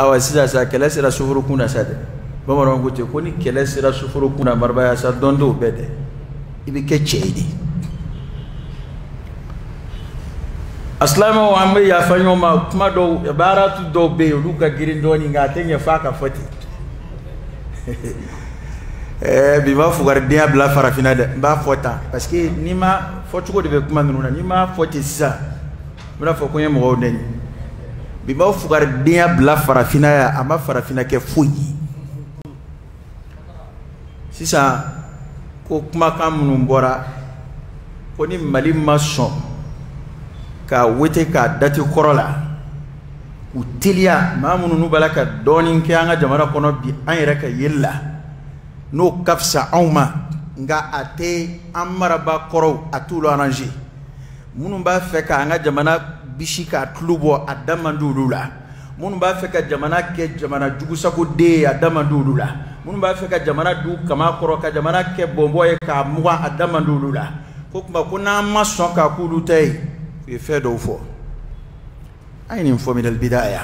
Awa sisan sa kɛlɛ sera soforo kun na sa dɛ. Bamananw ko ten ko ni kɛlɛ sera soforo kun na, marabaya sa dɔn t'o bɛɛ dɛ, i bɛ kɛ cɛ ye de. A silamɛw, an bɛ yafa ɲɔgɔn ma. Kuma dɔw, baaratu dɔw bɛ yen, olu ka girin dɔɔnin, nka a tɛ ɲɛ f'a ka fɔ ten. Bi ma fugaridenya bila farafinna dɛ, n b'a fɔ tan parce que n'i ma fɔcogo de bɛ kuma ninnu na. N'i ma fɔ ten sisan, n bɛna fɔ ko n ye mɔgɔw nɛni. Bi ma fugaridenya bila farafinna yan, a ma farafinna kɛ foyi ye. Sisan ko kumakan minnu bɔra ko ni Mali ma sɔn ka wete k'a dati kɔrɔ la, k'u teliya, maa minnu n'u b'a la ka dɔɔnin kɛ an ka jamana kɔnɔ bi, an yɛrɛ ka yeli la, n'o ka fisa anw ma, nka a tɛ an marabaa kɔrɔw, a t'olu arranger. Minnu b'a fɛ k'an ka jamana bisi k'a tulu bɔ, a da man di olu la. Minnu b'a fɛ ka jamana kɛ jamana jugusagoden ye, a da man di olu la. Minnu b'a fɛ ka jamana du kama kɔrɔ, ka jamana kɛ bɔnbɔn ye k'a mugan, a da man di olu la. Ko tuma ko n'an ma sɔn k'a k'olu ta ye, u ye fɛn dɔw fɔ. An ye nin fɔ minal bidaya,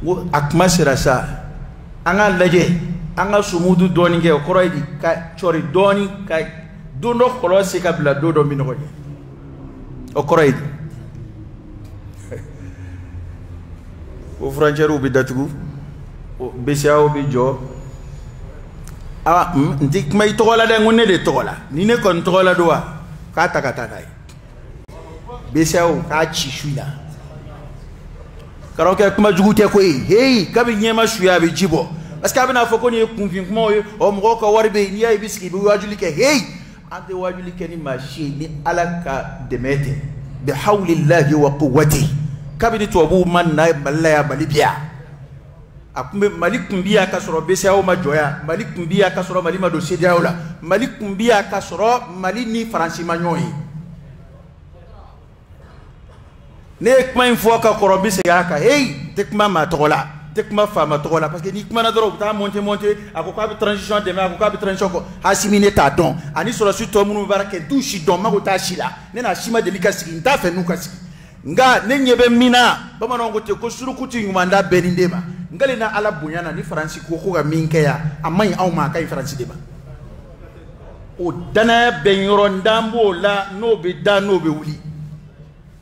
n ko a kuma sera sa, an k'a lajɛ, an ka sumudu dɔɔnin kɛ. O kɔrɔ ye di? Ka cɔri dɔɔnin, ka don dɔ kɔlɔn se ka bila don dɔ min nɔgɔ ɲɛ. O kɔrɔ ye di? Ko furancɛriw bɛ datugu, BCEAO bɛ jɔ. Aa, n tɛ kuma i tɔgɔ la dɛ, n ko ne de tɔgɔ la. Ni ne kɔni tɔgɔ la don wa, k'a ta ka taa n'a ye. BCEAO k'a ci su in na. Karamɔgɔkɛ, kuma jugu tɛ koyi. Heyi, kabi ɲɛma suya a bɛ ji bɔ, parce que a bɛna fɔ ko nin ye kunfin kumaw ye. Ɔ, mɔgɔw ka wari bɛ yen, n'i y'a ye i bɛ sigi i bɛ wajuli kɛ. Heyi, an tɛ wajuli kɛ ni maa si ye ni Ala ka dɛmɛ tɛ. Bi hawlillahi wa quwwati. Kabini tubabuw ma na Mali la yan, Mali bi yan. A kun bɛ Mali kun bi yan ka sɔrɔ BCEAO ma jɔ yan. Mali kun bi yan ka sɔrɔ Mali ma don CEDEAO la. Mali kun bi yan ka sɔrɔ Mali ni Faransi ma ɲɔgɔn ye. Ne ye kuma in fɔ ka kɔrɔ, n bɛ segin a kan. Heyi, n tɛ kuma maa tɔgɔ la, n tɛ kuma faama tɔgɔ la, parce que n'i kumana dɔrɔn, u bɛ taa monter monter. A ko k'a bɛ transition dɛmɛ, a ko k'a bɛ transition kɔ. Asimi, ne t'a dɔn, ani sɔrɔdasi tɔ minnu bɛ baara kɛ, n t'u si dɔn, n mago t'a si la. Ne n'a si ma deli ka sigi, n t'a fɛ n'u ka sigi. Nka ne ɲɛ bɛ min na, bamananw ko ten ko suruku ti ɲuman da bɛɛ ni den ma. N kalen na Ala bonya na, ni Faransi ko ko ka min kɛ yan, a man ɲi anw ma, a ka ɲi Faransi de ma. O danaya bɛ yɔrɔ n dan b'o la, n'o bɛ da, n'o bɛ wuli.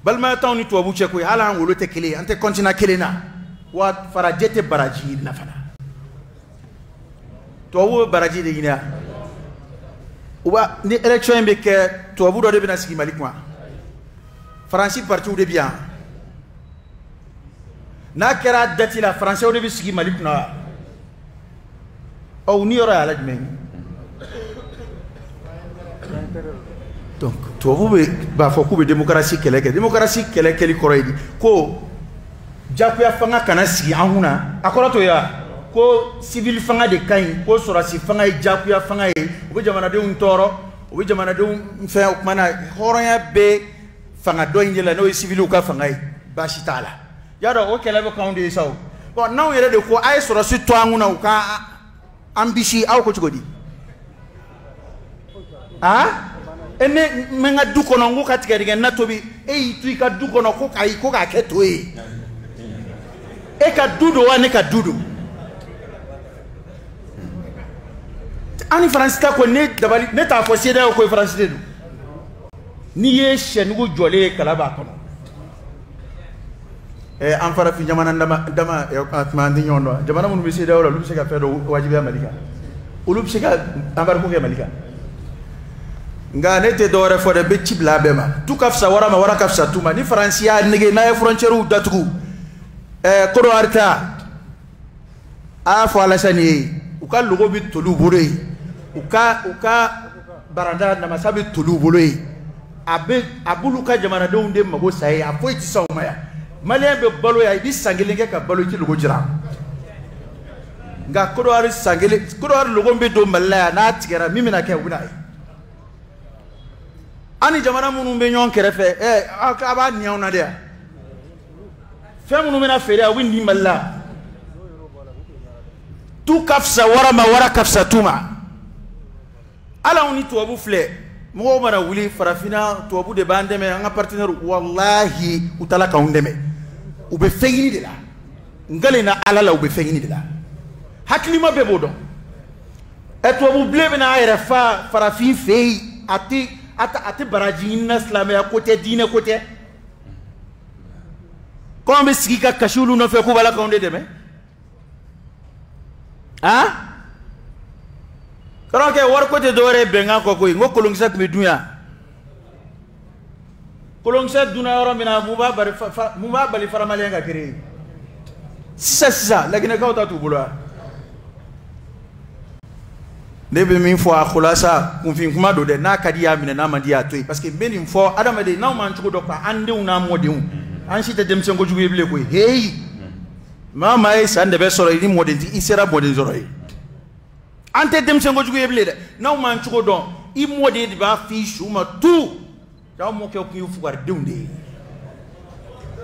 Balimaya t'anw ni tubabu cɛ koyi, hali an wolo tɛ kelen ye, an tɛ continent kelen na. Wa farajɛ tɛ baraji ɲini na fana. Tubabu bɛ baraji de ɲini yan. U b'a ni élection in bɛ kɛ, tubabu dɔ de bɛna sigi Mali kunna. Faransi partiw de bɛ yan. N'a kɛra date la, faransɛw de bɛ sigi Mali kunna. Ɔ, u ni yɔrɔ ye ala jumɛn ye? Donc tubabu bɛ b'a fɔ k'u bɛ démocratie kɛlɛ kɛ. Démocratie kɛlɛ kɛli kɔrɔ ye di? Ko jagoya fanga kana sigi an kunna. A kɔrɔ t'o ye wa? Ko civil fanga de ka ɲi, ko sɔrɔdasi fanga ye jagoya fanga ye, u bɛ jamanadenw tɔɔrɔ, u bɛ jamanadenw fɛn. O tuma na hɔrɔnya bɛ fanga dɔ in de la, n'o ye civiliw ka fanga ye, baasi t'a la. Y'a dɔn o kɛlɛ bɛ k'anw de ye sa o. Bon, n'anw yɛrɛ de ko a ye sɔrɔdasi to an kunna, u ka an bisi, aw ko cogo di? Aa, e ne n bɛ n ka du kɔnɔ, n ko ka tigɛdɛgɛ na tobi, e y'i to i ka du kɔnɔ ko k'ayi, ko k'a kɛ to ye. E ka du don wa, ne ka du don? An ni Faransi ta ko ne dabali, ne t'a fɔ CEDEAO ko Faransi de don. N'i ye sɛnugu jɔlen ye, kala b'a kɔnɔ. An farafin jamana dama dama tuma an tɛ ɲɔgɔn dɔn. Jamana minnu bɛ CEDEAO la, olu bɛ se ka fɛn dɔ wajibiya Mali kan, olu bɛ se ka embargo kɛ Mali kan. Nka ne tɛ dɔwɛrɛ fɔ dɛ, n bɛ ci bila a bɛɛ ma. Tu ka fisa wara ma, wara ka fisa tu ma. Ni Faransi y'a nege, n'a ye frontières datugu, Côte d'Ivoire ta, a y'a fɔ Alasani ye, u ka logo bɛ toli u bolo yen, u ka baranda namasa bɛ toli u bolo yen. A bɛ a b'olu ka jamanadenw de mago sa ye, a foyi tɛ s'anw ma yan. Maliyɛn bɛ balo yan, i bɛ san kelen kɛ ka balo, i tɛ logo jira. Nka Côte d'Ivoire san kelen, Côte d'Ivoire logo bɛ don Mali la yan, n'a tigɛra, min bɛna kɛ, u bɛna ye. An ni jamana minnu bɛ ɲɔgɔn kɛrɛfɛ, a b'a ni anw na de yan. Fɛn minnu bɛna feere yan, u bɛ nin Mali la. Tu ka fisa wara ma, wara ka fisa tu ma. Hali anw ni tubabu filɛ, mɔgɔw mana wuli farafinna, tubabu de b'an dɛmɛ, an ka partenaire, walahi u taala k'anw dɛmɛ, u bɛ fɛn ɲini de la. N na ala la u bɛ fɛn ɲini de la. Hakilima bɛɛ b'o dɔn. Ɛ tubabu bilen bɛna a yɛrɛ fa farafin fɛ yen, a tɛ baraji ɲini na, silamɛya ko tɛ, diinɛ ko tɛ. Ko an bɛ sigi ka kasi olu nɔfɛ k'u b'a la k'anw de dɛmɛ. Han, karamɔgɔkɛ, wariko tɛ dɔwɛrɛ ye bɛnkan kɔ koyi. N ko kolonkisɛ tun bɛ dun yan. Kolonkisɛ dunna yɔrɔ min na, mun b'a bali franc malien ka créer sisan sisan? Laginɛkaw ta t'u bolo wa? Ne bɛ min fɔ a kulasa, kunfin kuma don dɛ. N'a ka di y'a minɛ, n'a man di y'a to yen, parce que n bɛ nin fɔ adamaden n'aw m'an cogo dɔn quoi. An denw n'an mɔdenw, an si tɛ denmisɛn kojugu ye bilen koyi. Heyi, maa o maa ye san dɛbɛ sɔrɔ i ni mɔden, i sera mɔden sɔrɔ ye. An tɛ denmisɛn kojugu ye bilen dɛ. N'aw m'an cogo dɔn, i mɔden de b'a f'i su ma tu. Aw mɔkɛw tun ye fugaridenw de ye,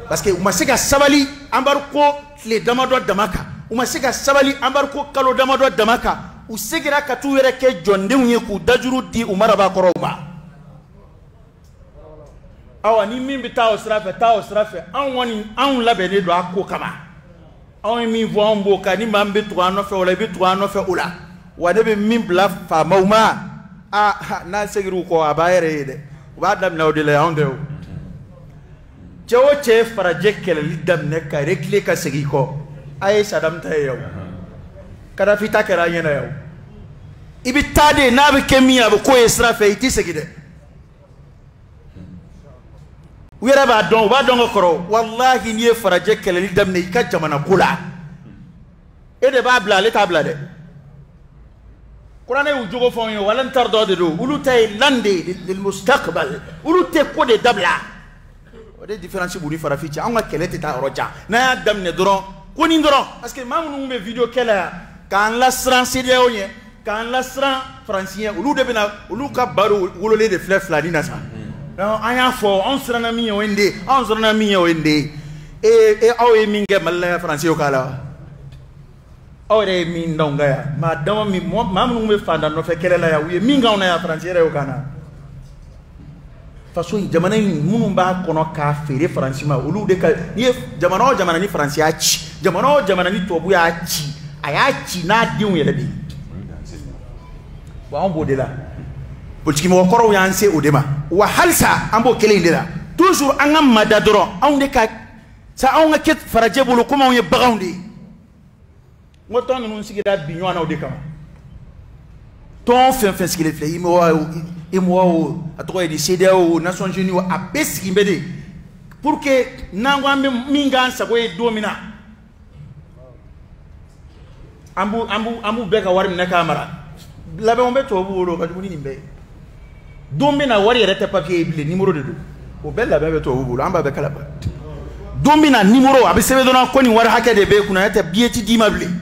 parce que u ma se ka sabali embargo tile damadɔ dama kan, u ma se ka sabali embargo kalo damadɔ dama kan. U seginna ka t'u yɛrɛ kɛ jɔndenw ye k'u dajuru di u marabakɔrɔw ma. Awa, ni min bɛ taa o sira fɛ, taa o sira fɛ. Anw kɔni, anw labɛnnen don a ko kama. Anw ye min fɔ, anw b'o kan. Ni maa min bɛ tugu an nɔfɛ o la, i bɛ tugu an nɔfɛ o la. Wa ne bɛ min bila faamaw ma, aa, n'a seginna u kɔ, a b'a yɛrɛ ye dɛ. U b'a daminɛ o de la, anw tɛ o. Cɛ o cɛ ye farajɛ kɛlɛli daminɛ ka reculer ka segin kɔ, a ye Saddam ta ye yan o, Kadafi ta kɛra an ɲɛna yan o. I bɛ taa de, n'a bɛ kɛ min ye, a bɛ k'o ye sira fɛ, i tɛ segin dɛ. U yɛrɛ b'a dɔn, u b'a dɔn ka kɔrɔ. Walahi, n'i ye farajɛ kɛlɛli daminɛ i ka jamana ko la, e de b'a bila, ale t'a bila dɛ. Kuranɛ y'u jogo fɔ anw ye, ولن ترضى de don. Olu ta ye لن de ye للمستقبل, olu tɛ ko de dabila. O de différence b'u ni farafin cɛ. Anw ka kɛlɛ tɛ taa yɔrɔ jan. N'an y'a daminɛ dɔrɔn, ko nin dɔrɔn, parce que maa minnu bɛ vidéo kɛ la yan k'an lasiran CEDEAO ɲɛ, k'an lasiran Faransi ɲɛ, olu de bɛna olu ka baro wololen de filɛ filani na sa. Donc an y'a fɔ, anw siranna min ɲɛ, o ye nin de ye. Anw siranna min ɲɛ, o ye nin de ye. E aw ye min kɛ Mali la yan, Faransi y'o k'a la wa? Aw yɛrɛ ye min d'anw kan yan, maa dama min, maa minnu bɛ fantan nɔfɛ kɛlɛ la yan, u ye min k'anw na yan, Faransi yɛrɛ y'o k'an na. Faso in, jamana in, minnu b'a kɔnɔ k'a feere Faransi ma, olu de ka. N'i ye jamana o jamana ni Faransi y'a ci, jamana o jamana ni tubabu y'a ci, a y'a ci n'a denw yɛrɛ de ye. Bon, anw b'o de la. Politiki mɔgɔkɔrɔw y'an se o de ma wa, halisa an b'o kelen in de la toujours. An ka mada dɔrɔn, anw de ka sa, anw ka kɛ farajɛ bolo komi anw ye baganw de ye. N ko tɔn ninnu sigira bi ɲɔgɔn na o de kama. Tɔn fɛn fɛn sigilen filɛ, UEMOA o, UEMOA o, a tɔgɔ ye di, CEDEAO o, Nations Unies o, a bɛɛ sigi bɛ de pour que n'an ko an bɛ min k'an sago ye don min na, an b'u bɛɛ ka wari minɛ k'a mara. Labɛnw bɛ tubabu bolo, o ka jugu ni nin bɛɛ ye. Don bɛ na, wari yɛrɛ tɛ papier ye bilen, numéro de don. O bɛɛ labɛn bɛ tubabu bolo, an b'a bɛɛ kalama. Don bɛ na, numéro a bɛ sɛbɛn dɔrɔn ko nin wari hakɛ de b'e kunna, n'o tɛ billet ti d'i ma bilen.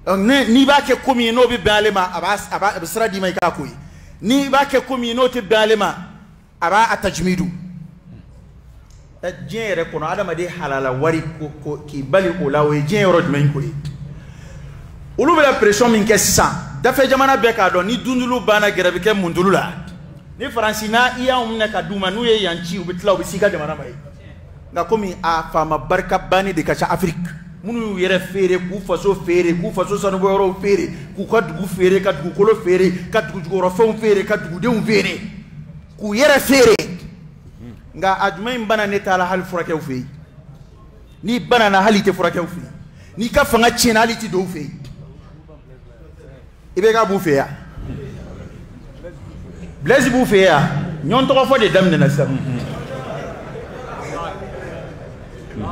N'i b'a kɛ ko min ye, n'o bɛ bɛn ale ma, a bɛ sira d'i ma i k'a ko ye. N'i b'a kɛ ko min ye, n'o tɛ bɛn ale ma, a b'a a tajumidu. Diɲɛ yɛrɛ kɔnɔ, adamaden halala wari ko k'i bali o la, o ye diɲɛ yɔrɔ jumɛn ko ye? Olu bɛna pression min kɛ sisan, dafɛ jamana bɛɛ k'a dɔn, ni dundulu banna, gɛrɛ bɛ kɛ mundulu la. Ni Faransi n'a i y'anw minɛ ka d'u ma, n'u ye yan ci, u bɛ tila u bɛ s'i ka jamana ma ye. Nka komi a faama barika bannen de ka ca Afiriki, minnu y'u yɛrɛ feere, k'u faso feere, k'u faso sanubɔyɔrɔw feere, k'u ka dugu feere, ka dugukolo feere, ka dugujukɔrɔfɛnw feere, ka dugudenw feere, k'u yɛrɛ feere. Nka a jumɛn in bana, ne t'a la hali furakɛw fɛ yen. N'i banana, hali i tɛ furakɛw fɛ yen. N'i ka fanga tiɲɛna, hali i tɛ don u fɛ yen. I bɛ k'a b'u fɛ yan, Blaise b'u fɛ yan. Ɲɔgɔn tɔgɔ fɔ de daminɛna sisan.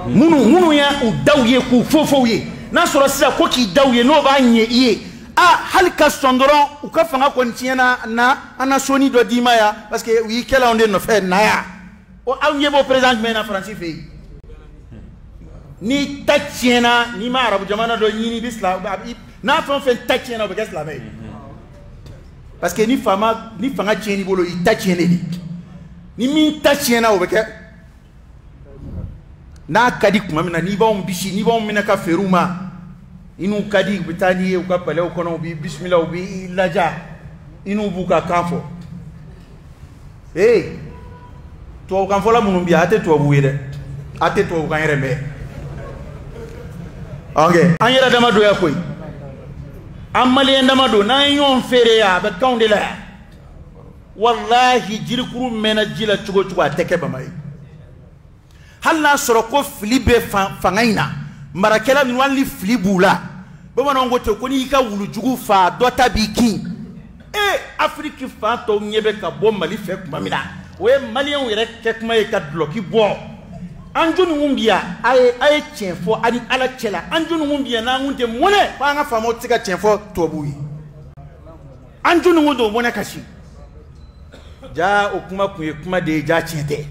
Minnu y'a u daw ye k'u fofo ye, n'a sɔrɔ sisan ko k'i daw ye, n'o b'a ɲɛ i ye, a hali ka sɔn dɔrɔn, u ka fanga kɔni tiɲɛna na, an na soni dɔ d'i ma yan, parce que u y'i kɛlɛ anw de nɔfɛ na yan. O aw ɲɛ b'o président jumɛn na Faransi fɛ yen? N'i ta tiɲɛna, n'i ma arabu jamana dɔ ɲini, i bɛ silamɛ. N'a fɛn o fɛn ta tiɲɛna, o bɛ kɛ silamɛ ye, parce que ni faama ni fanga tiɲɛn'i bolo, i ta tiɲɛnen de. Ni min ta tiɲɛna, o bɛ kɛ n'a ka di tuma min na. N'i b'anw bisi, n'i b'anw minɛ ka feere u ma, i n'u ka di, u bɛ taa n'i ye u ka palais kɔnɔ, u b'i bisimila, u b'i laja, i n'u b'u ka kan fɔ. Ee, tubabukan fɔla minnu bɛ yan, a tɛ tubabu ye dɛ, a tɛ tubabukan yɛrɛ mɛn. Ok an yɛrɛ dama don ya koyi an maliyɛn dama don n'an ye ɲɔgɔn feere yan a bɛ k'anw de la yan walahi jirikuru mɛnna ji la cogo o cogo a tɛ kɛ bama ye hali n'a sɔrɔ ko fili bɛ fanga in na marakɛla ninnu hali ni fili b'u la bamananw ko ten ko n'i y'i ka wulujugu faa dɔ ta b'i kin e Afiriki fan tɔw ɲɛ bɛ ka bɔ Mali fɛ tuma min na o ye maliyɛnw yɛrɛ kɛ kuma ye ka dulɔki bɔ an jɔnni bi yan a ye tiɲɛ fɔ ani Ala cɛ la an jɔnni bi yan n'an kun tɛ mɔnɛ fo an ka faamaw tɛ se ka tiɲɛ fɔ tubabuw ye an jɔnni kun don mɔnɛ kasi ja o kuma kun ye kuma de ye ja tiɲɛ tɛ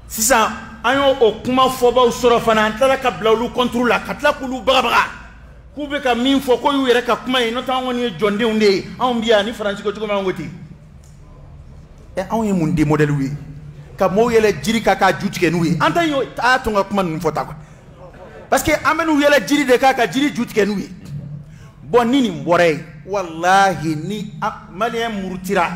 sisan an y'o o kuma fɔbaw sɔrɔ fana an tilala ka bila olu contre la ka tila k'olu bagabaga k'u bɛ ka min fɔ k'o y'u yɛrɛ ka kuma ye n'o tɛ an kɔni ye jɔndenw de ye anw bi yan ni Faransi ko cogo min an ko ten ɛ anw ye mun den modèle ye ka mɔɔw yɛlɛ jiri kan k'a ju tigɛ n'u ye an ta y'o a y'a to n ka kuma ninnu fɔ ta quoi parce que an bɛ n'u yɛlɛ jiri de kan ka jiri ju tigɛ n'u ye bon ni nin bɔra yen walahi ni maliyɛn murutira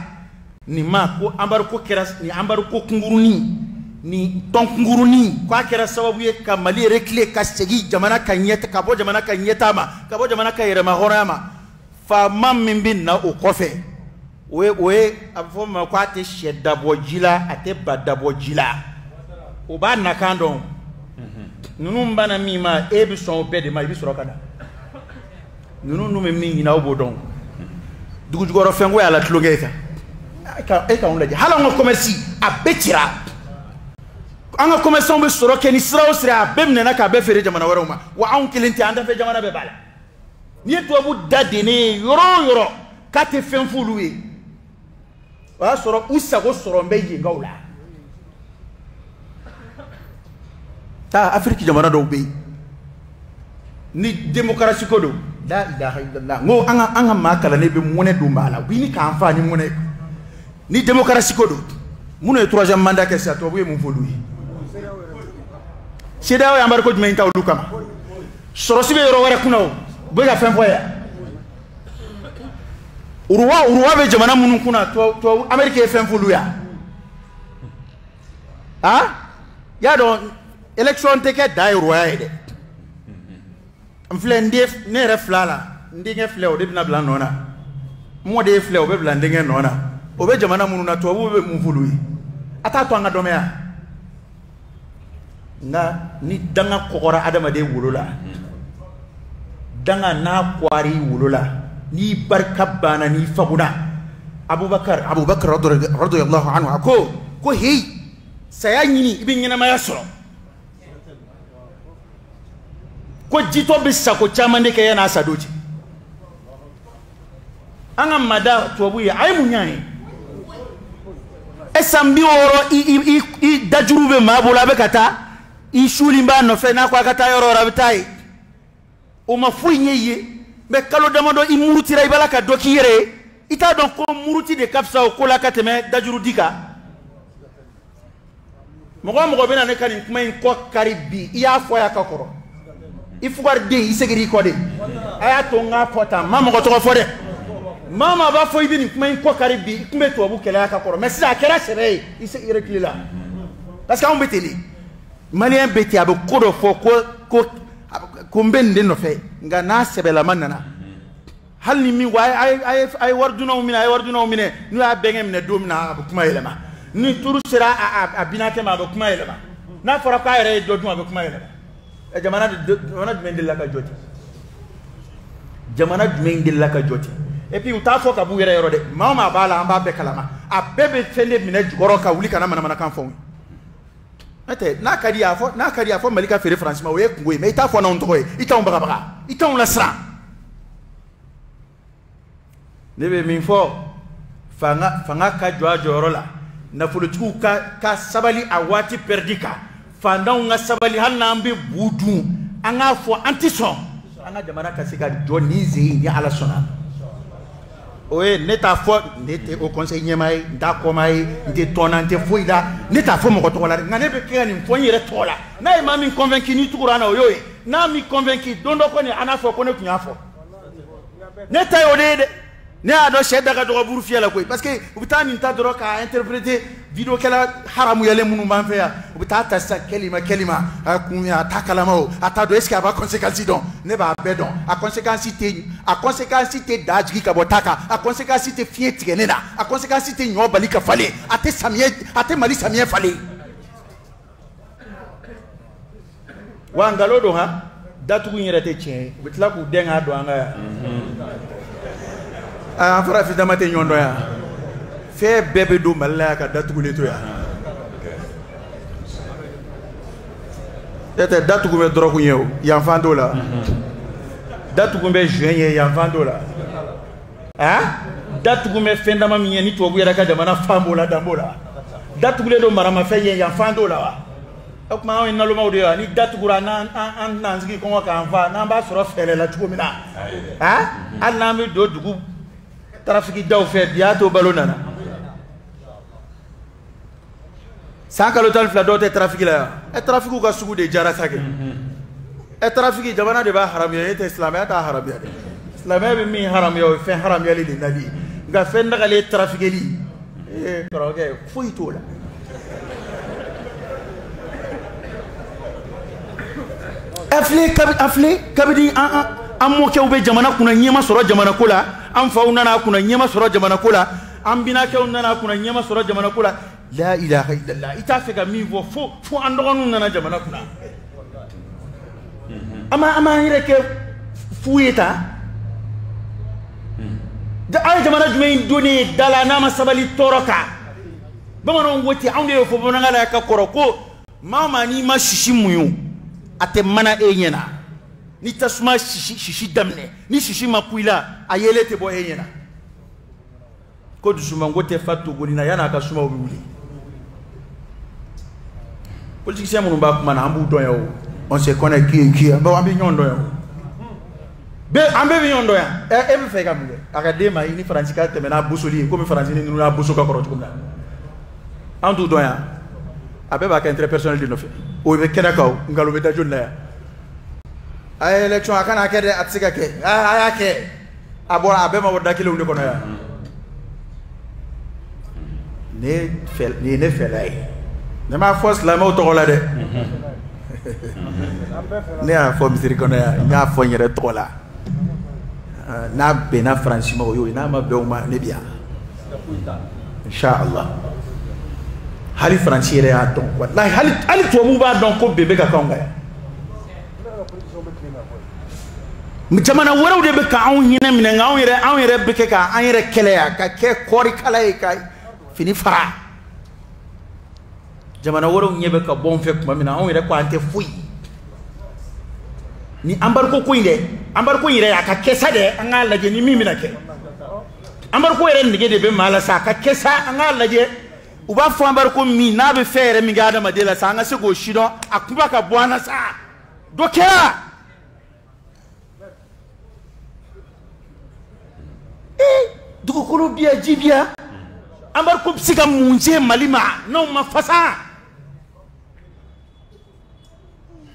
nin ma ko embargo kɛra ni embargo kunkurunin ni tɔn kunkurunin k'a kɛra sababu ye ka Mali reculer ka segin jamana ka ɲɛ ka bɔ jamana ka ɲɛtaa ma ka bɔ jamana ka yɛrɛma hɔrɔnya ma faama min bɛ na o kɔfɛ o ye a bɛ fɔ min ma ko a tɛ sɛ dabɔ ji la a tɛ ba dabɔ ji la o b'a nakan dɔn ninnu banna min ma e bɛ sɔn o bɛɛ de ma i bɛ sɔrɔ ka na ninnu dun bɛ min ɲini aw b'o dɔn dugujukɔrɔ fɛnko y'a la tulonkɛ ye kan e k'anw lajɛ hali an ka commerce a bɛɛ cira an ka commerçant bɛ sɔrɔ kɛ ni sira o sira a bɛɛ minɛna k'a bɛɛ feere jamana wɛrɛw ma wa anw kelen tɛ an dafɛ jamana bɛɛ b'a la n'i ye tubabu da dennen ye yɔrɔ o yɔrɔ k'a tɛ fɛn f'olu ye o y'a sɔrɔ u sago sɔrɔ bɛ yenkaw la taa Afiriki jamana dɔw bɛ yen ni démocratie ko don la ilaha illallah n ko an ka maa kalannen bɛ mɔnɛ don b'a la u bɛ ɲini k'an fa ni mɔnɛ ni démocratie ko don minnu ye troisième mandat kɛ sisan tubabu ye mun f'olu ye CEDEAO ye embargo jumɛn ta olu kama sɔrɔsi bɛ yɔrɔ wɛrɛ kunna o u bɛ ka fɛn fɔ yan uruwa bɛ jamana minnu kunna tubabu Amérique ye fɛn f'olu yan ah y'a dɔn élection tɛ kɛ da ye uruwa ye dɛ n filɛ n den ne yɛrɛ fila la n denkɛ filɛ o de bɛna bila n nɔ na n mɔden filɛ o bɛ bila n denkɛ nɔ na o bɛ jamana minnu na tubabuw bɛ mun f'olu ye a t'a to an ka dɔnmɛya nka ni danga kɔgɔra adamaden wolo la danga n'a kɔgɔra i wolo la n'i barika banna n'i faguna Abubakar radiyallahu anhu a ko heyi saya ɲini i bɛ ɲɛnamaya sɔrɔ ko jitɔ bɛ sako caman de kɛ yan'a sadon cɛ an ka mada tubabu ye a ye mun ɲ'an ye e san 60 i dajuru bɛ maa bolo a bɛ ka taa i sulen b'a nɔfɛ n'a ko a ka taa yɔrɔ o yɔrɔ a bɛ taa yen o ma foyi ɲɛ i ye mɛ kalo damadɔ i murutira i b'a la ka dɔ k'i yɛrɛ ye i t'a dɔn ko muruti de ka fisa o ko la ka tɛmɛ dajuru di kan mɔgɔ o mɔgɔ bɛna ne ka nin kuma in kɔ kari bi i y'a fɔ a ka kɔrɔ i fugariden i seginna i kɔ de a y'a to n k'a fɔ tan n ma mɔgɔ tɔgɔ fɔ dɛ maa maa b'a fɔ i bɛ nin kuma in kɔ kari bi i tun bɛ tubabu kɛlɛ a ka kɔrɔ mɛ sisan a kɛra sɛbɛ ye i se reculer la parce que anw bɛ ten de maliyɛn bɛ ten a bɛ ko dɔ fɔ ko n bɛ nin de nɔfɛ nka n'a sɛbɛlama nana hali ni min ko a ye wari dunanw minɛ a ye wari dunanw minɛ n'u y'a bɛnkɛ minɛ don min na a bɛ kuma yɛlɛma ni turu sera a binakɛ ma a bɛ kuma yɛlɛma n'a fɔra k'a yɛrɛ ye dɔ dun a bɛ kuma yɛlɛma jamana jumɛn delila ka jɔ ten jamana jumɛn delila ka jɔ ten et puis u t'a fɔ ka b'u yɛrɛ yɔrɔ dɛ maa o maa b'a la an b'a bɛɛ kalama a bɛɛ bɛ fɛn de minɛ jukɔrɔ ka wuli ka na manamanakan fɔ n'o tɛ n'a ka di a fɔ n'a ka di a fɔ Mali ka feere Faransi ma o ye kungo ye mais i t'a fɔ n'anw tɔgɔ ye i t'anw bagabaga i t'anw lasiran ne bɛ min fɔ fanga ka jɔ a jɔyɔrɔ la nafolotigiw ka sabali a waati pɛridi kan fantanw ka sabali hali n'an bɛ bu dun an k'a fɔ an tɛ sɔn an ka jamana ka se ka jɔ nin sen in ni Ala sɔnna o ye ne t'a fɔ ne tɛ o conseil ɲɛmaa ye n t'a kɔmaa ye n tɛ tɔn na n tɛ foyi la ne t'a fɔ mɔgɔ tɔgɔ la dɛ nka ne bɛ kɛ ka nin fɔ n yɛrɛ tɔgɔ la n'a ye maa min convaincu n'i tugura an na o y'o ye n'a m'i convaincu don dɔ kɔni an n'a fɔ ko ne tun y'a fɔ ne ta ye o de ye dɛ. Ne y'a dɔn sɛ da ka dɔgɔ buru fiyɛ la koyi, parce que u bɛ taa nin ta dɔrɔn k'a interpréter vidéo kɛla haramuyalen minnu b'an fɛ yan, u bɛ taa ta sisan kɛlima kɛlima, a kun a t'a kalama o, a t'a dɔn, est ce que a b'a conséquence dɔn? Ne b'a bɛɛ dɔn. A conséquence tɛ, a conséquence tɛ da jigin ka bɔ ta kan, a conséquence tɛ fiɲɛ tigɛ ne la, a conséquence tɛ ɲɔ bali ka falen, a tɛ samiyɛ, a tɛ Mali samiyɛ falen. Wa nkalon don han, datugu in yɛrɛ tɛ tiɲɛ ye, u bɛ tila k'u dɛn k'a don an ka yan. An farafin dama tɛ ɲɔgɔn dɔn yan, fɛn bɛɛ bɛ don Mali la yan ka datugulen to yan. E tɛ datugu bɛ dɔrɔgu ye o, yanfan t'o la. Datugu bɛ joint ye, yanfan t'o la. Han, datugu bɛ fɛn dama min ye ni tubabu yɛrɛ ka jamana fan b'o la, dan b'o la. Datugulen don maramafɛn ye, yanfan t'o la wa. O tuma anw ye nalomaw de ye wa, ni datugura n'an an tɛna sigi kɔngɔ k'an fa, n'an b'a sɔrɔ fɛɛrɛ la cogo min na. Han, hali n'an bɛ don dugu tarafiki daw fɛ bi, y'a to balo nana san kalo 12 dɔw tɛ tarafiki la yan. Ɛ tarafikiw ka sugu de jara sa kɛ. Ɛ tarafiki jamana de b'a haramuya, e tɛ silamɛya t'a haramuya dɛ. Silamɛya bɛ min haramuya o ye fɛn haramuyali de nali ye, nka fɛn dagalen tarafikeli ee kɔrɔkɛ foyi t'o la. A filɛ kabini an mɔkɛw bɛ jamana kunna ɲɛma sɔrɔ jamana ko la, an faw nana kunna ɲɛma sɔrɔ jamana ko la, an binakɛw nana kunna ɲɛma sɔrɔ jamana ko la. La ilaha illallah, i t'a fɛ ka min fɔ fo an dɔgɔninw nana jamana kunna. An m'an yɛrɛ kɛ fu ye tan. An ye jamana jumɛn donnen ye da la n'a ma sabali tɔɔrɔ kan? Bamananw ko ten, anw de y'o fɔ bamanankan la ka kɔrɔ ko maa o maa n'i ma sisi muɲu, a tɛ mana e ɲɛna. Ni tasuma sisi daminɛ, ni sisi ma ku i la, a yelen tɛ bɔ e ɲɛna. Ko dusumango tɛ fa togoni na, yan'a ka suma o bɛ wuli. Politicien minnu b'a kuma na, an b'u dɔn yan o. On se connaît qui est qui, an bɛ ɲɔgɔn dɔn yan o. An bɛɛ bɛ ɲɔgɔn dɔn yan. Ɛ e bɛ fɛ i ka mun kɛ? A ka den ma i ni Faransi ka tɛmɛ n'a bosoli ye, komi Faransi ni ninnu y'a boso ka kɔrɔ cogo min na. An t'u dɔn yan. A bɛɛ b'a kɛ intérêt personnel de nɔfɛ. O bɛ kɛnɛ kan o, nkalon bɛ da joli la yan? A ye élection a kana kɛ dɛ, a tɛ se ka kɛ. A y'a kɛ. A bɔra, a bɛɛ ma bɔ da kelenw de kɔnɔ yan. Nin ye ne fɛla ye. Ne m'a fɔ silamɛw tɔgɔ la dɛ. Ne y'a fɔ misiri kɔnɔ yan, n y'a fɔ n yɛrɛ tɔgɔ la. N'a bɛnna Faransi ma o y'o ye, n'a ma bɛn o ma ne bi yan. Inshallah. Hali Faransi yɛrɛ y'a dɔn, walahi hali tubabuw b'a dɔn ko bɛn bɛ ka k'anw kan yan. Jamana wɛrɛw de bɛ ka anw hinɛ minɛ, nka anw yɛrɛ bɛ kɛ k'an yɛrɛ kɛlɛ yan, ka kɛ kɔɔrikala ye, ka fini fara. Jamana wɛrɛw ɲɛ bɛ ka bɔ an fɛ tuma min na, anw yɛrɛ ko an tɛ foyi. Ni embargo ko in dɛ, embargo in yɛrɛ a ka kɛ sa dɛ, an k'a lajɛ ni min bɛna kɛ. Embargo yɛrɛ nege de bɛ maa la sa, a ka kɛ sa, an k'a lajɛ. U b'a fɔ embargo min n'a bɛ fɛn yɛrɛ min kɛ adamaden la sa, an ka se k'o sidɔn, a kunba ka bɔ an na sa. Dɔ kɛra. Dugukolo bi yan, ji bi yan. Embargo bɛ se ka mun se Mali ma n'anw ma fasa?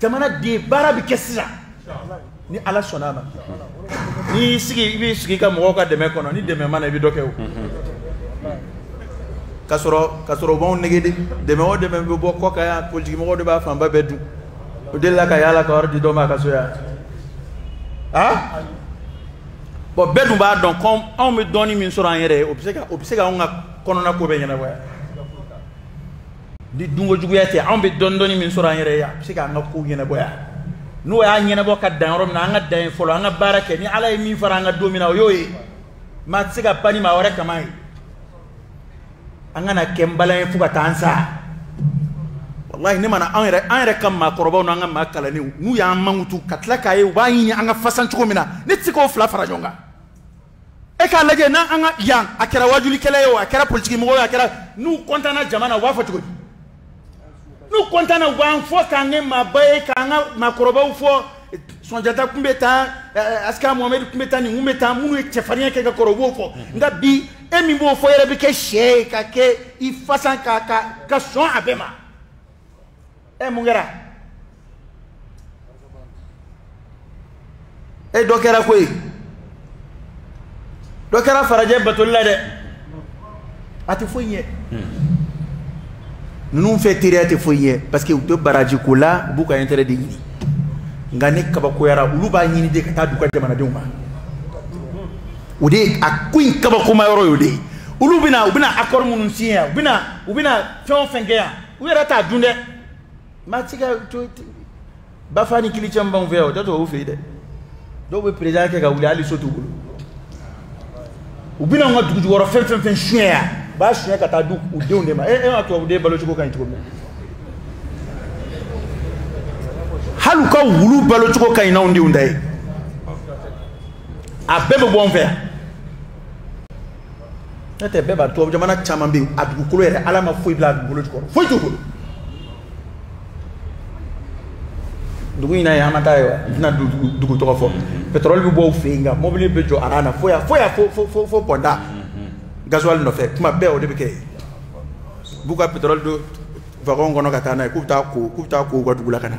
Jamana den baara bɛ kɛ sisan ni Ala sɔnna a ma. N'i y'i sigi, i b'i sigi i ka mɔgɔw ka dɛmɛ kɔnɔ, ni dɛmɛ ma na i bɛ dɔ kɛ o. K'a sɔrɔ u b'anw nege de. Dɛmɛ o dɛmɛ bɛ bɔ kɔ kan yan, politique mɔgɔw de b'a fanba bɛɛ dun. O delila ka yaala ka wari di dɔ ma a ka so yan. Ah? Bon, bɛɛ dun b'a dɔn ko anw bɛ dɔɔnin min sɔrɔ an yɛrɛ ye, o bɛ se ka anw ka kɔnɔna ko bɛɛ ɲɛnabɔ yan. Ni dunko juguya tɛ, anw bɛ dɔɔnin dɔɔnin min sɔrɔ an yɛrɛ ye, a bɛ se k'an ka kow ɲɛnabɔ yan. N'o y'a ɲɛnabɔ ka dan yɔrɔ min na, an ka dan yen fɔlɔ, an ka baara kɛ. Ni Ala ye min fara an ka don min na, o y'o ye. Maa tɛ se ka pan ni maa wɛrɛ kama ye. An kana kɛ nbalan ye fo ka taa an sa. Walahi ne mana an yɛrɛ ka maakɔrɔbaw n'an ka maa kalannenw, n'u y'an mankutu ka tila k'a ye u b'a ɲini an ka fasan cogo min na, ne tɛ se k'o fila fara ɲɔgɔn kan. E k'a lajɛ n'an ka yan, a kɛra wajulikɛla ye o, a kɛra politiki mɔgɔ ye, a kɛra n'u kɔntanna jama na, u b'a fɔ cogo di? N'u kɔntanna u b'an fɔ k'an kɛ maaba ye, k'an ka maakɔrɔbaw fɔ. Sunjata tun bɛ tan, Asika Mohamɛdi tun bɛ tan, nin tun bɛ tan, minnu ye cɛfarinya kɛ ka kɔrɔ u b'o fɔ. Nka bi e min b'o fɔ yɛrɛ bɛ kɛ sɛ ye, ka kɛ i fasan ka sɔn a bɛɛ ma. Ɛ mun kɛra? E dɔ kɛra koyi. Dɔ kɛra farajɛ batoli la dɛ, a tɛ foyi ɲɛ. Ninnu fɛ teriya tɛ foyi ɲɛ parce que u tɛ baraji ko la, u b'u ka intérêt de ɲini. Nka ni kabakoyara, olu b'a ɲini de ka taa d'u ka jamanadenw ma. O de ye a ko in kabakoma yɔrɔ ye o de ye. Olu bɛna u bɛna accord minnu signé yan, u bɛna fɛn o fɛn kɛ yan, u yɛrɛ t'a dun dɛ. Maa ti ka to bafa ni kilicɛn b'anw fɛ yan, o tɛ tubabu fɛ yen dɛ. Dɔw bɛ président kɛ ka wuli hali so t'u bolo. U bɛna anw ka dugu jukɔrɔ fɛn suɲɛ yan, u b'a suɲɛ ka taa di u denw de ma. E ma tubabuden balo cogo ka ɲi cogo min na, hali u ka wulu balo cogo ka ɲi n'anw denw ta ye. A bɛɛ bɛ bɔ anw fɛ yan. N'o tɛ bɛɛ b'a tubabu jamana caman bɛ yen, a dugukolo yɛrɛ Ala ma foyi bila a dugukolo jukɔrɔ, foyi t'u bolo. Dugu in na yen an ma taa ye wa, n tɛna dugu tɔgɔ fɔ. Pétrole bɛ bɔ u fɛ yen, nka mobili bɛ jɔ aran na fo yan fo yan fo fo pɔnda gasoil nɔfɛ, kuma bɛɛ o de bɛ kɛ yen. U b'u ka pétrole don wagon kɔnɔ ka taa n'a ye, k'u bɛ taa ko k'u bɛ taa ko u ka dugu la ka na.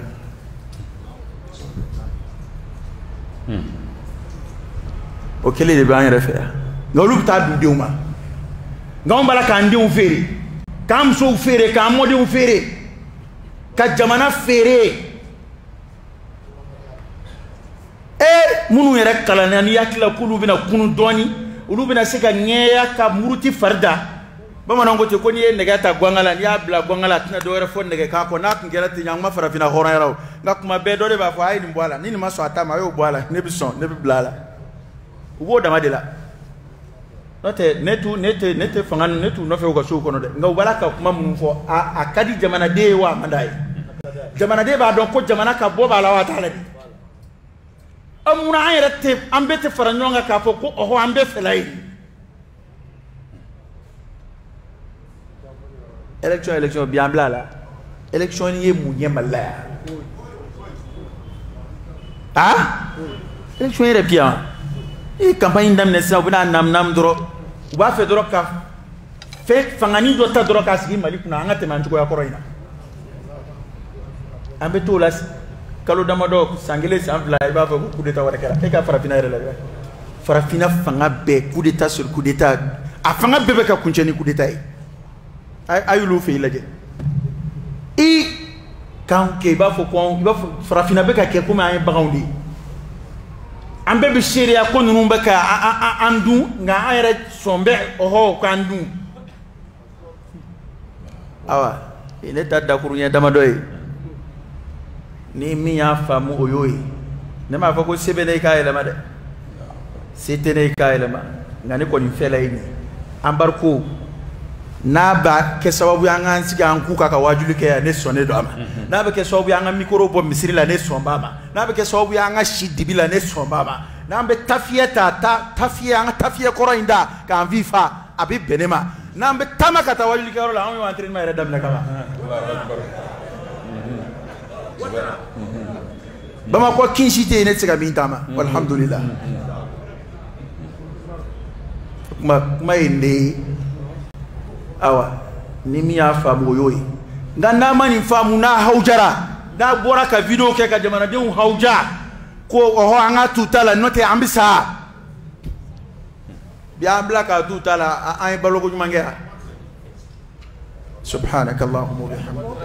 O kelen de bɛ an yɛrɛ fɛ yan, nka olu bɛ taa d'u denw ma. Nka anw b'a la k'an denw feere, k'an musow feere, k'an mɔdenw feere, ka jamana feere. Minnu yɛrɛ kalanna n'i hakili la k'olu bɛna kunu dɔɔni, olu bɛna se ka ŋɛɲɛ ka muruti fari da. Bamananw ko ten ko n'i ye nɛgɛ ta ganga la, n'i y'a bila ganga la, a tɛna dɔwɛrɛ fɔ nɛgɛ kan kɔ. N'a tun kɛra ten, an ma farafinna hɔrɔnya la o. Nka kuma bɛɛ dɔ de b'a fɔ a ye nin bɔ a la, ni nin ma sɔn a ta ma, a y'o bɔ a la, ne bɛ sɔn, ne bɛ bila a la. U b'o dama de la. N'o tɛ ne tɛ fanga, ne t'u nɔfɛ u ka sow kɔnɔ dɛ. Nka u b'a la ka kuma minnu fɔ, a ka di jamanaden ye wa a man d'a ye. Jamanaden b'a dɔn ko jamana ka bɔ b'a la wa a t'a la de. Munna an yɛrɛ tɛ, an bɛɛ tɛ fara ɲɔgɔn kan k'a fɔ ko ɔhɔ an bɛɛ fɛla ye. Élection bi an bila a la. Élection ye mun ɲɛ Mali la yan? Ah? Élection yɛrɛ bi yan. I ye campagne daminɛ sisan, u bɛna nam dɔrɔn. U b'a fɛ dɔrɔn ka fɛn fanganin dɔ ta dɔrɔn k'a sigi Mali kunna, an ka tɛmɛ an cogoya kɔrɔ in na. An bɛ t'o la kalo damadɔ, san kelen, san fila, i b'a fɔ ko coup d'état wɛrɛ kɛra. E ka farafinna yɛrɛ lajɛ. Farafinna fanga bɛɛ coup d'état sur coup d'état, a fanga bɛɛ bɛ ka kuncɛ ni coup d'état ye. A y'olu fɛ yen lajɛ. I k'an kɛ i b'a fɔ ko i b'a fɔ farafinna bɛ ka kɛ komi an ye baganw de ye. An bɛɛ bɛ seereya ko ninnu bɛ ka an dun, nka an yɛrɛ sɔn bɛ ɔhɔ k'an dun. Awa, ne ta dakuruɲɛ damadɔ ye. Ni min y'a faamu o y'o ye. Ne m'a fɔ ko se bɛ ne k'a yɛlɛma dɛ, se tɛ ne k'a yɛlɛma, nka ne kɔni fɛla ye nin ye. Embargo n'a b'a kɛ sababu ye an k'an sigi an k'u kan ka waajuli kɛ yan, ne sɔnnen don a ma. N'a bɛ kɛ sababu ye an ka micro bɔ misiri la, ne sɔn b'a ma. N'a bɛ kɛ sababu ye an ka si dibi la, ne sɔn b'a ma. N'an bɛ tafiyɛ ta tafiyɛ, an ka tafiyɛ kɔrɔ in da k'an fi fa, a bɛ bɛn ne ma. N'an bɛ taama ka taa waajuli kɛyɔrɔ la, anw y'o entraînement yɛrɛ daminɛ ka ban. Bamakɔ kin si tɛ yen ne tɛ se ka min taama, alhamdulillah. Kuma ye nin de ye. Awa, ni min y'a faamu o y'o ye. Nka n'a ma nin faamu, n'a hawujara, n'a bɔra ka vidéo kɛ ka jamanadenw hawuja ko ɔhɔ an ka t'u ta la, n'o tɛ an bɛ sa. Bi an bila k'a t'u ta la, an ye baloko ɲuman kɛ yan. Subhanaka Allahumma wa bihamdika.